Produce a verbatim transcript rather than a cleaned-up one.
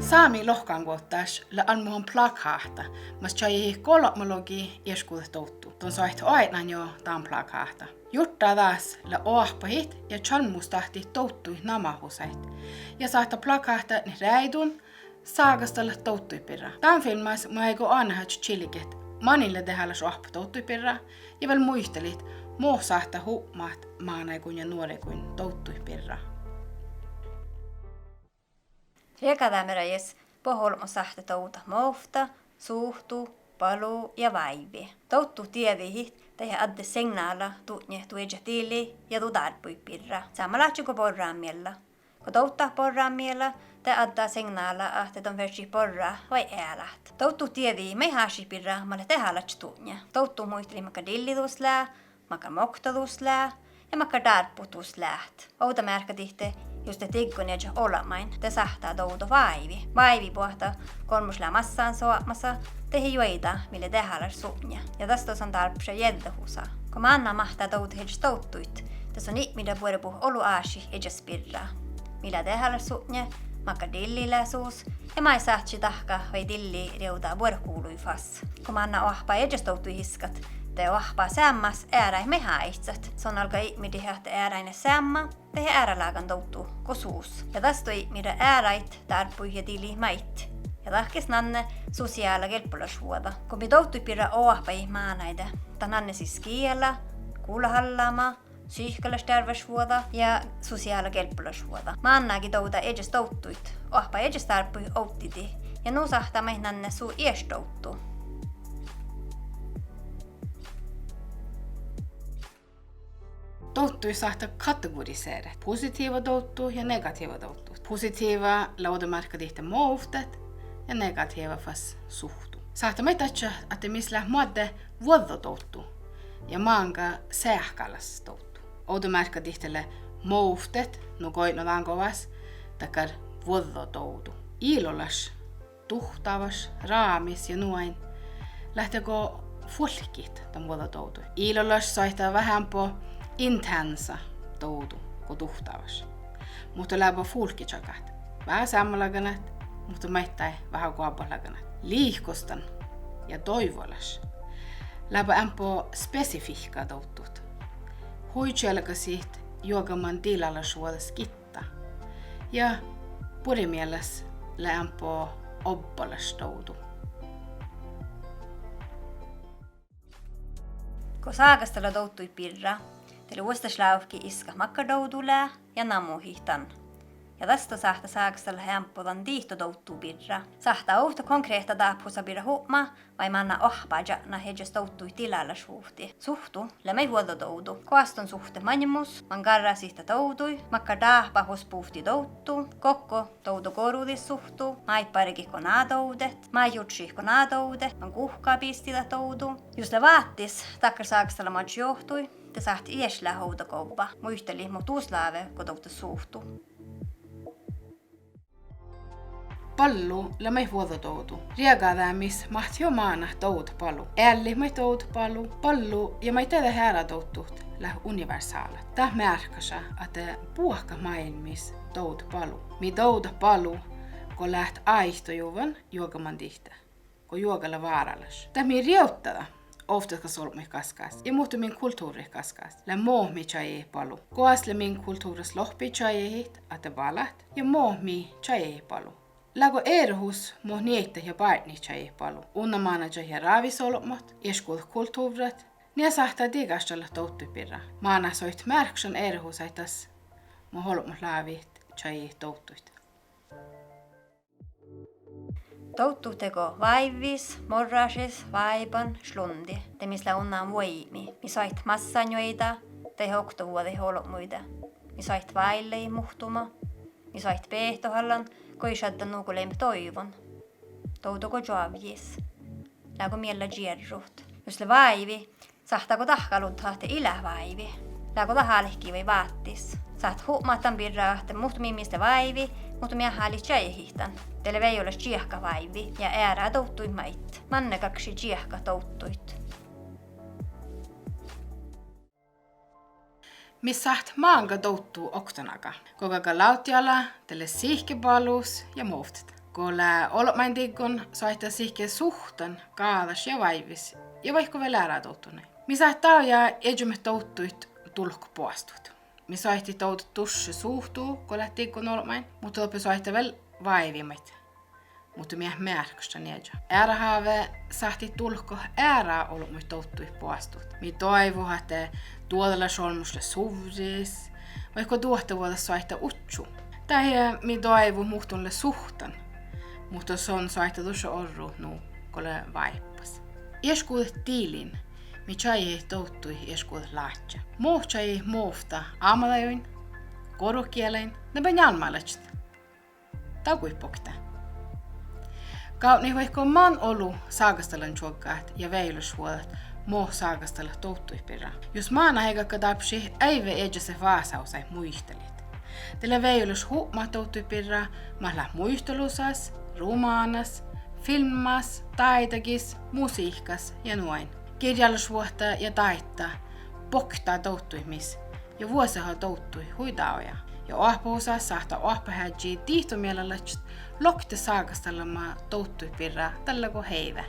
Sámi lohkanguovddáš lea almmuhan plakáhta, mas čájehit golbmalogi iešguđet dovddu. Don soaitá oaidnán juo dan plakáhta. Jurddá dás lea oahpahit ja čalmmustahttit dovdduid namáhusaid. Ja sáhttá plakáhtadnit reaidun ságastallat dovdduid birra. Dán filmmas mun áiggun oanehaččat čilget manin lea dehálaš oahppat dovdduid birra ja vel muitalit mo sáhttá hupmat mánáiguin ja nuoraiguin dovdduid birra. Riegádeamerájes buot olbmot sáhttá dovdat movtta, suhtu, balu ja váivvi. Dovddut dieđihit dahje addet signála dutnje du iežat dili ja du dárbbuid birra. Seammaláhkai go borranmiella. Go dovddat borranmiela, de addá signála ahte don fertet borrat vai ealát. Dovddut dieđihit maid áššit birra mat leat dehálaččat dutnje. Dovddut muitalit makkár dilli dus lea, makkár mokta dus lea ja makkár dárbbut dus leat. Ovdamearkka dihte jus de diggon iežat olbmáin, de sáhttá dovdat váivi. Váivi boahtá go olmmoš lea massán soapmasa dahje juoidá mii lea dehálaš sutnje. Ja das dosan dárbbaša jeđđehusa. Go mánná máhttá dovdat iežas dovdduid, de son ipmirda buorebut olu áššit iežas birra. Mii lea dehálaš sutnje, makkár dilli lea sus ja maid sáhttášii dahkat vai dilli rievdá buoret guvlui fas. Go mánná oahppá iežas dovdduid iskat, de oahppá seammás earáid maid áicat. Son galgá ipmirdit ahte earáin lea seamma dahje earálágan dovddu go sus. Ja das don ipmirda earáid dárbbuid ja dilit maid. Ja dat ges nanne sosiála gelbbolašvuođa. Go mii dovdduid birra oahpahit mánáide, dat nanne sis giela, gulahalláma, sihkkalaš dearvvašvuođa ja sosiála gelbbolašvuođa. Mánnági dovdá iežas dovdduid, oahppá iežas dárbbuid ovddidit. Ja nu sáhttá maid nanne su ieš dovddu. Dovdduid sáhttá kategoriseret positiiva dovddut ja negatiiva dovddut. Positiiva lea ovdamearkka dihte movtet ja negatiiva fas suhttu. Sáhttá maid dadjat ahte mis leat moadde vuođđodovddu ja máŋga seahkálaš dovddu. Ovdamearkka dihte lea movtet, nu goitno dan gos, dakkár vuođđodovdu. Ilolaš, duhtavaš, rámis ja nu ain leat dego fuolkkit dan vuođđodovdu. Ilolaš soaitá veahá eambbo intensa dovdu go duhtavaš. Muhto leaba fulkkečagat, veahá seammaláganat, muhto maiddái veahá goabbatláganat. Lihkostan ja doivvolaš leaba eambbo spesifihkka dovddut. Hui čielgasit juogaman dilálašvuođas gitta. Ja buorimielas lea eambbo obbalaš dovdu. Go ságastallá dovdduid birra, de lea vuosttaš lávki iskat makkár dovdu lea ja namuhit dan. Ja das don sáhttá ságastalla eambbo dan dihto dovddu birra. Sáhttá ovtta konkrehta dábhusa birra hupmat vai mánná oahppá čatnat iežas dovdduid dilálašvuhtii. Suhtu lea maid vuođđodovdu. Goas don suhtet maŋimus, man garrasit dat dovdui, makkár dáhpáhus buvttii dovddu, gokko dovddo goruđis suhttu, maid bargit go ná dovdet, maid jurddašit go ná dovdet, man guhká bisttii dat dovdu. Jus lea váttis dakkár ságastallamaš johtui, de sáhttit ieš leat ovdagovva. Muitalit mo dus láve go dovddat suhtu. Ballu lea maid vuođđodovdu. Riegádeamis máhttit jo mánát dovdat balu. Eallit maid dovdat balu, ballu ja maid dieđát eará dovddut leat universálat. Dat mearkkaša ahte buohkat máilmmis dovdat balu. Mii dovdat balu go leat áitojuvvon juogaman dihte, go juoga lea váralaš. Dat mii rievddadat ovttaskasolbmuid gaskkas ja muhtumin kultuvrraid gaskkas lea mo mii čájehit balu. Goas lea min kultuvrras lohpi čájehit ahte balat ja mo mii čájehit balu. Leago eret mus mo nieiddat ja bárdnit čájehit balu? Unna mánážat ja rávisolbmot, iešguđet kultuvrrat, nie sáhttá digaštallat dovdduid birra. Mánát soaitá mearkkašan erehusaid das mo olbmot lávejit čájehit dovdduid. Dovddut dego váivvis, morrašis, váiban, šlunde, de mis lea unnan vuoibmi, mii soaitá massájuoidá dahje oktavuođaid olbmuide, mii soaitá váillagit muhtuma, mii soaitá beahtohallan go ii šaddan nugo leimmet doivon. Dovddo go čoavjis. Leago miella čierrut? Jus lea váivi, sáhttá go dahkaluddat ahte ii leat váivi? Leago dat álki vai váttis? Sáhttit hupmat dan birra ahte muhtumin mis lea váivi, muhtumin eat álo čájehit dan. De lea vejolaš čiehkat váivvi ja eará dovdduid maid. Manne galggašii čiehkat dovdduid. Mis sáhttet máŋga dovddu oktanága? Go galgá lávddejala, de lea sihke balus ja movttet. Go lea olbmáin diggán, soaitá sihke suhttan gáđaš ja váivvis ja vaikko vel eará dovdduid. Mii sáhttit dál ja iežamet dovdduid dulkot boastut. Mii soaitit dovdat dušše suhtu go leat diggán olbmáin, muhto doppe soaitá vel váivimaid. Muhto mii eat mearkkaš dan ieža. Eará háve sáhttit dulkot eará olbmuid dovdduid boastut. Mii doaivut ahte duođalaš olmmoš lea suvris, vaikko duohtavuođas soaitá udju. Dahje mii doaivut muhtun lea suhttan. Muhto son soaitá dušše orrut nu go lea váibas. Iešguđet dilin, mii čájehit dovdduid iešguđet láhči. Mo čájehit movtta ámadagain, goruhkielain naba njálmmálaččat. Daguid bokte. Gávdnit vaikko man olu ságastallančuoggáid ja vejolašvuođaid mo ságastallat dovdduid birra. Jus mánát egadga dárbbašit, eai vel iežaset vásáhusaid muitalit. De lea vejolaš hupmat dovdduid birra, mat leat muitalusas, románas, filmmas, dáidagis, musihkas ja nu ain. Girjjálašvuohta ja dáidda boktá dovdduid mis ja vuoseha dovdduid hui dávjá. Ja oahpahusas sáhttá oahpaheaddji dihtomielalaččat lokte ságastallama dovdduid birra dalle go heive.